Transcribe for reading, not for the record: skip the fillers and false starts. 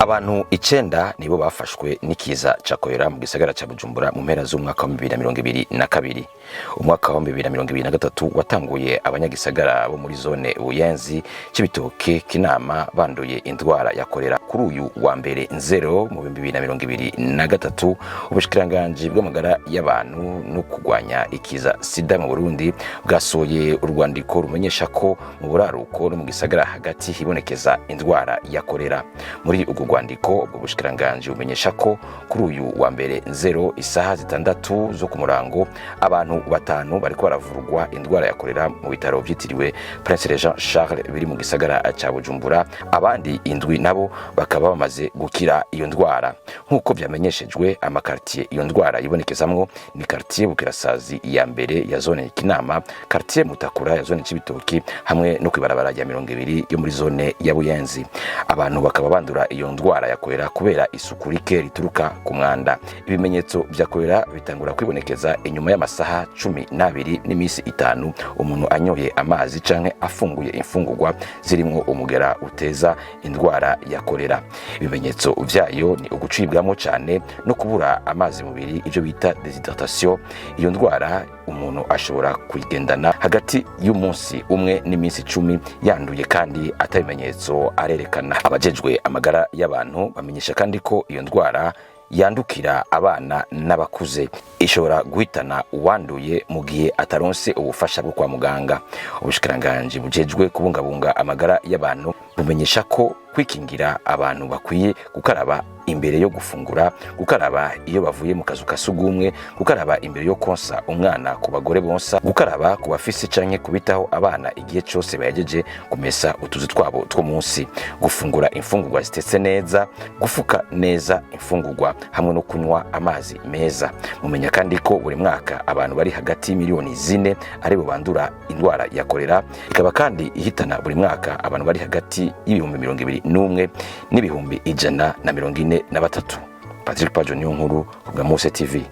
Abantu 9 nibo bafashwe n'ikiza ca kolera mu gisagara ca Bujumbura mu mpera z'umwaka wa 2022. Umwaka wa 2023 watanguye abanyagisagara bo muri zone Buyenzi, Cibitoke, Kinama banduye indwara ya kolera. Kuri uyu wa mbere nzero mu 2023, ubushikiranganji bw'amagara y'abantu no kurwanya ikiza sida mu Burundi bwasohoye urwandiko rumenyesha ko mu buraruko no mu gisagara hagati hibonekeza indwara ya kolera. Muri urwo rwandiko, ubwo bushikiranganji bumenyesha ko kuri uyu wa mbere nzero isaha 6 zo ku murango abantu batanu bariko baravurwa indwara ya kolera mu bitaro vyitiriwe Prince Régent Charles biri mu gisagara ca Bujumbura, abandi 7 nabo bakaba bamaze gukira iyo ndwara. Nk'uko vyamenyeshejwe, amakartier iyo ndwara yibonekezamwo ni quartier Bukirasazi ya mbere ya zone Kinama, quartier Mutakura ya zone Cibitoki, hamwe no kwibarabara rya 20 yo muri zone ya Buyenzi. Abantu bakaba bandura iyo ndwara ya kolera kubera isuku rike rituruka ku mwanda. Ibimenyetso vya kolera bitangura kwibonekeza inyuma y'amasaha 12 n'iminsi 5 umuntu anyoye amazi canke afunguye imfungurwa zirimwo umugera uteza indwara ya kolera. Ibimenyetso vyayo ni ugucibwamo cane no kubura amazi mubiri, ivyo bita déshydratation. Iyo ndwara umuntu ashobora kuyigendana hagati y'umunsi umwe n'iminsi 10 yanduye kandi atabimenyetso arerekana. Abajejwe amagara y'abantu bamenyesha kandi ko iyo ndwara yandukira abana n'abakuze, ishobora guhitana uwanduye mu gihe ataronse ubufasha bwo kwa muganga. Ubushikiranganji bujejwe kubungabunga amagara y'abantu bumenyesha ko kwikingira abantu bakwiye gukaraba imbere yo gufungura, gukaraba iyo bavuye mu kazu ka sugumwe, gukaraba imbere yo konsa umwana ku bagore bonsa, gukaraba ku bafise canke kubitaho abana igihe cose bahejeje kumesa utuzu twabo two munsi, gufungura imfungurwa zitetse neza, gufuka neza imfungurwa hamwe no kunywa amazi meza. Mumenya kandi ko buri mwaka abantu bari hagati y'imiliyoni 4 aribo bandura indwara ya kolera, ikaba kandi ihitana buri mwaka abantu bari hagati y'ibihumbi 21 n'ibihumbi 143. Patrick Pajo niyo nkuru ku bwa Muse TV.